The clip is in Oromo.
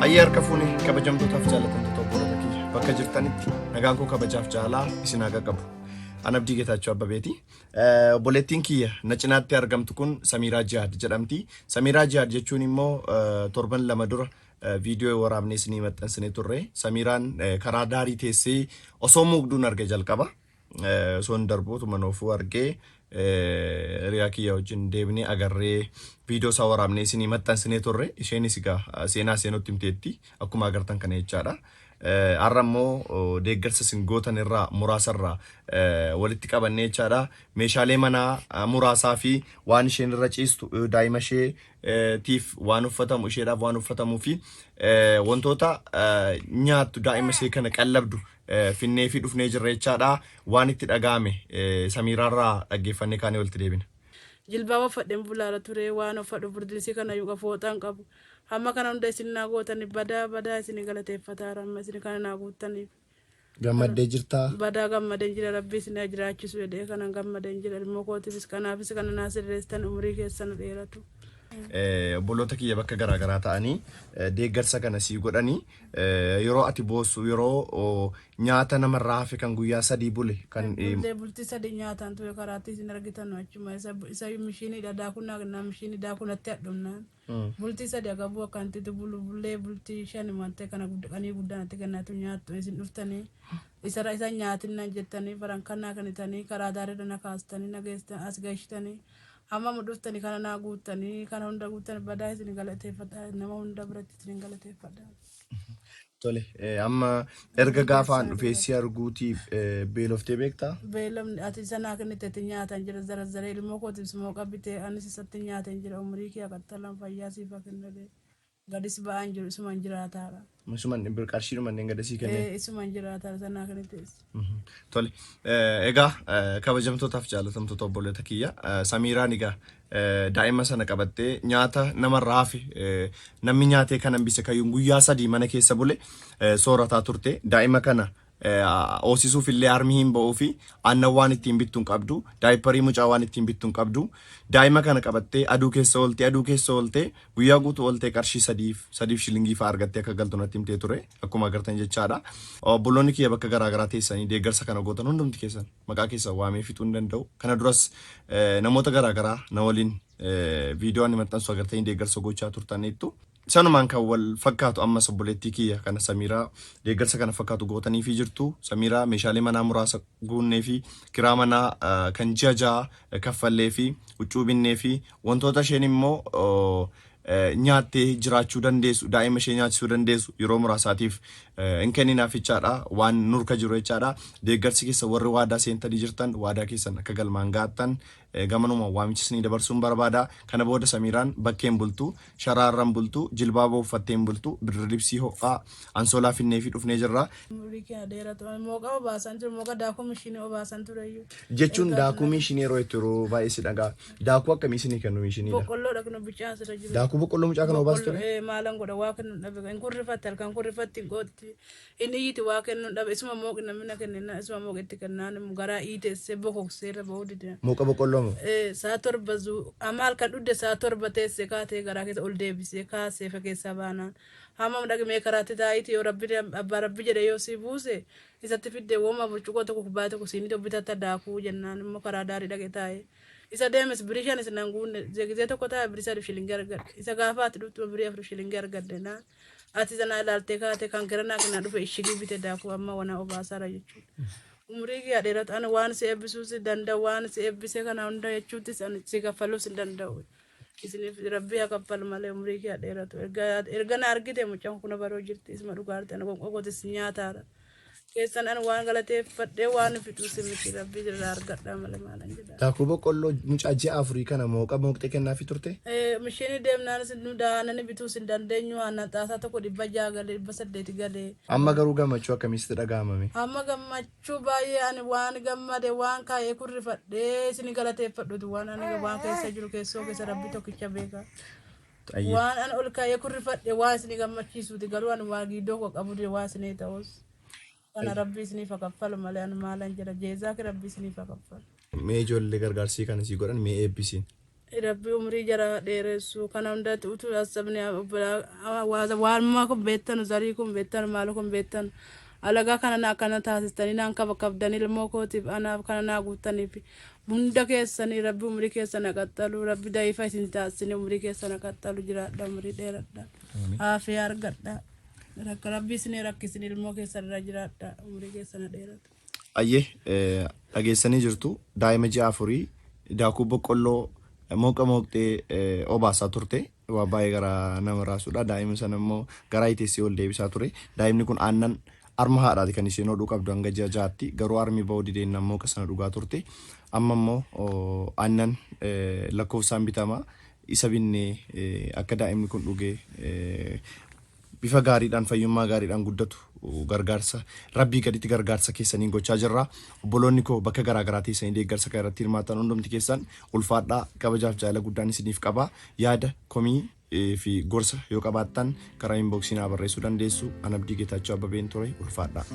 Hayyee harka fuune kabajamtootaaf jaalatamtoota obboloota kiyya bakka jirtanitti nagaan koo kabajaaf jaalaa isin haa qaqqabu. An Abdii Geetaachoo Abbabeeti. Obboleettiin kiyya na cinaatti argamtu kun Samiiraa Jihaad jedhamti. Samiiraa Jihaad jechuun immoo torban 2 dura viidiyoo waraabnee isinii maxxansinee turre. Samiiraan karaa daarii teessee osoo muugduun arge jalqaba. Osoo hin darbu utuma noofuu argee hiriyaa kiyya wajjin deebinee agarree viidiyoo isaa waraabnee isinii maxxansinee turre. Isheenis egaa seenaa seenutti himteetti akkuma agartan kana jechaadha. Har'a immoo deeggarsa isin gootan irraa muraasa irraa walitti qabannee jechaadha. Meeshaalee manaa muraasaa fi waan isheen irra ciistu daa'ima ishee tiif waan uffatamu isheedhaaf waan uffatamuu fi wantoota nyaattu daa'ima ishee kana qallabdu finnee fi dhufnee jirra jechaadha. Waan itti dhaga'ame Samiiraarraa dhaggeeffannee kaanee walitti deebina. Jilbaaba uffadheen bulaara ture waan uffadhu burdilisii kana iyyuu fooxaan qabu. Hamma kana hunda isin naa gootaniif badaa badaa isin galateeffataara amma isin kana naa guuttaniif. Gammaddee jirtaa? Badaa gammadeen jira rabbi isin haa jiraachisu jedhee kanan gammadeen jira ilmoo kootiifis kanaafis kana naa sirreessitan umurii keessan dheeratu. Obboloota kiyya bakka garaa garaa ta'anii deeggarsa kana sii godhanii yeroo ati boossu yeroo nyaata namarraa hafe kan guyyaa 3 bule kan. Bultee bultii 3 nyaataan ture karaatti isin argitan achuma isa isa mishiiniidha daakuu naa kennaa mishiinii daakuu natti hadhumnaan. Bultii 3 agabuu akkanatti bulu bullee bultii 5 wantee kana qanii guddaa natti kennaatu nyaattu isin dhuftanii isarra isa nyaatinnan jettanii farankan naa kennitanii karaa daariirra na kaastanii na geestan as geeshitanii hamma mu dhuftanii kana naa guuttanii kana hunda guuttanii badaa isin galateeffadha nama hunda biratti isin galateeffadha. Tole amma erga gaafaan dhufee si arguutiif beeloftee beektaa? Beelofni ati isa naa kennite itti nyaatan jira zarazzaree ilmoo kootiif simooqa bitee anis isatti nyaateen jira umurii kee qaxxalan fayyaa siif haa kennu jedhee gadis ba'aan jiru isuman jiraataadha. Isuman qarshiidhuma inni gada sii kennee? Ee isuman jiraataadha isa naa kennite. Tole egaa kabajamtootaaf jaalatamtoota obboleota kiyya Samiiraan egaa daa'ima sana qabattee nyaata namarraa hafe namni nyaatee kan hambise kayyuun guyyaa 3 mana keessa bule soorataa turte. Daa'ima kana hoosisuuf illee harmi hin ba'uu fi aannan waan ittiin bittu hin qabdu, daayipparii mucaa waan ittiin bittu hin qabdu. Daa'ima kana qabattee aduu keessa ooltee aduu keessa ooltee guyyaa guutuu ooltee qarshii sadiif sadiif shilingii fa'aa argattee akka galtu natti himtee ture akkuma agartan jechaadha. Obboloonni kiyya bakka garaa garaa teessanii deeggarsa kana gootan hundumti keessan maqaa keessan waamee fixuu hin danda'u. Kana duras namoota garaa garaa na waliin viidiyoo ani maxxansu agartanii deeggarsa gochaa turtaniittu. Sanumaan kan wal fakkaatu ammas obboleettii kiyya kana Samiiraa deeggarsa kana fakkaatu gootaniifii jirtu. Samiiraa meeshaalee manaa muraasa guunnee fi kiraa manaa kan ji'a 6 kaffallee fi huccuu binnee fi wantoota isheen immoo nyaattee jiraachuu dandeessu daa'ima ishee nyaachisuu dandeessu yeroo muraasaatiif hin kenninaaf jechaadha waan nurka jiru jechaadha. Deeggarsi keessa warri waadaa seentanii jirtan waadaa keessan akka galmaan ga'attan Gamanuma waamicha isinii dabarsuun barbaada. Kana booda Samiiraan bakkee hin bultu, sharaa irra hin bultu, jilbaaba uffattee hin bultu, birdiribsii ho'aa, ansoolaa finneefii dhufnee jirra. Umurii kee haa dheeratu. Ani mooqa obaasan ture, mooqa daakuu mishinii obaasan tureyyuu. Jechuun Ergaa daakuu kana miishinii yeroo jettu yeroo baay'ee si dhaga'a. Daakuu akkamii isinii kennu miishiniidha? boqqolloodha kun bichaan asirra jiru. Daakuu boqqolloo mucaa kana obaas Boqqolloo ture? ee maalan godha waa kennu dhabe. Hin kurrifatte halkan kurrifatti hin qooxxi. jirti. Inni iyyiti waa kennuun dhabe isuma mooqi namni na kennina isuma mooqi itti kennaan garaa iiteessee bokoksee irra ba'uu dide. Mooqa boqqolloo moo? Sa'a 7 zuu amma halkan dhudde sa'a 7 teessee kaatee garaa keessa ol deebisee kaasee fa keessaa baanaan. Hamma dhaqmee karaatti taa'iiti yoo rabbi abbaa rabbi jedhe yoo si buuse isatti fidde wooma burcuqoo tokko kubbaa tokko siinii bitatta daakuu jennaan immoo karaa daarii dhaqe taa'e. Isa deemes birii 5 nan guunne gizee tokko taa'e birii 3 shilingii argadhe. Isa gaafa ati dhuftu birii 4 shilingii argadhe naan. Ati sana ilaaltee kaate kan gara naa kennaa dhufe ishigii bite daakuu amma wana obaasaara jechuudha. Umurii kee dheeratu ani waan si eebbisuus danda'u waan si eebbise kana hunda jechuuttis ani si kaffaluus hin danda'u. Isiniif rabbii haa kaffalu malee umurii kee dheeratu. Erga na argite mucaan kun baroo jirti isuma dhugaarte ani qoqqootis nyaataara. Keessan ani waan galateeffadhee waan fixuus miti rabbii irraa argadhaa malee maalan jedha. Daakuu boqqolloo mucaa ji'a 4 kana mooqa mooqxee kennaafii turte? Mishiinii deemnaanis nu daanani bituus hin dandeenyu aannan xaasaa tokko 600 galee 800 galee. Amma garuu gammachuu akkamiitti dhaga'amame? Amma gammachuu baay'ee ani waan gammade waan kaa'ee kurrifadhee isin galateeffadhutu waan ani waan keessa jiru keessoo keessa rabbi tokkicha beeka. Waan ani ol kaa'ee kurrifadhe waan isin gammachiisuuti garuu ani waa giddoo koo qabu waan isinii ta'us. Kana rabbi isiniif haa kaffalu malee ani maalan jedha jeezaa kee rabbi isiniif haa kaffalu. Mee ijoollee gargaarsii kana sii godhan mee eebbisiin. Rabbi umrii jara dheeressu kana hundatti utuu asabni waanuma kun beektanu zarii kun beektanu maal kun beektanu alagaa kana na akkana taasistanii naan kaba kabdanii ilmoo kootiif anaaf kana naa guuttaniif hunda keessanii rabbi umrii keessa na qaxxalu rabbi da'iifa isin taasisanii umrii keessa na qaxxalu jiraadha umrii dheeradha haafee argadha rakka rabbi isin rakkisin ilmoo keessa irra jiraadha umrii keessa na dheeratu. Ayyee dhageessanii jirtu daa'ima ji'a 4 daakuu boqqolloo mooqa mooqxee obaasaa turte waa baay'ee garaa nama raasudha. Daa'ima sana immoo garaa iteessee ol deebisaa ture. Daa'imni kun aannan arma haadhaati kan isheen hodhuu qabdu hanga ji'a 6tti garuu armi ba'uu dideennan mooqa sana dhugaa turte. Amma immoo aannan lakkoofsaan bitama isa binnee akka daa'imni kun dhugee bifa gaariidhaan fayyummaa gaariidhaan guddatu gargaarsa rabbii gaditti gargaarsa keessaniin gochaa jirra. Obboloonni koo bakka garaa garaa teessanii deeggarsa kana irratti hirmaatan hundumti keessan ulfaadhaa kabajaaf jaalala guddaan isiniif qaba. Yaada komii fi gorsa yoo qabaattan karaa inboxii naa barreessuu dandeessu. An Abdii Geetaachoo Abbabeen ture ulfaadhaa.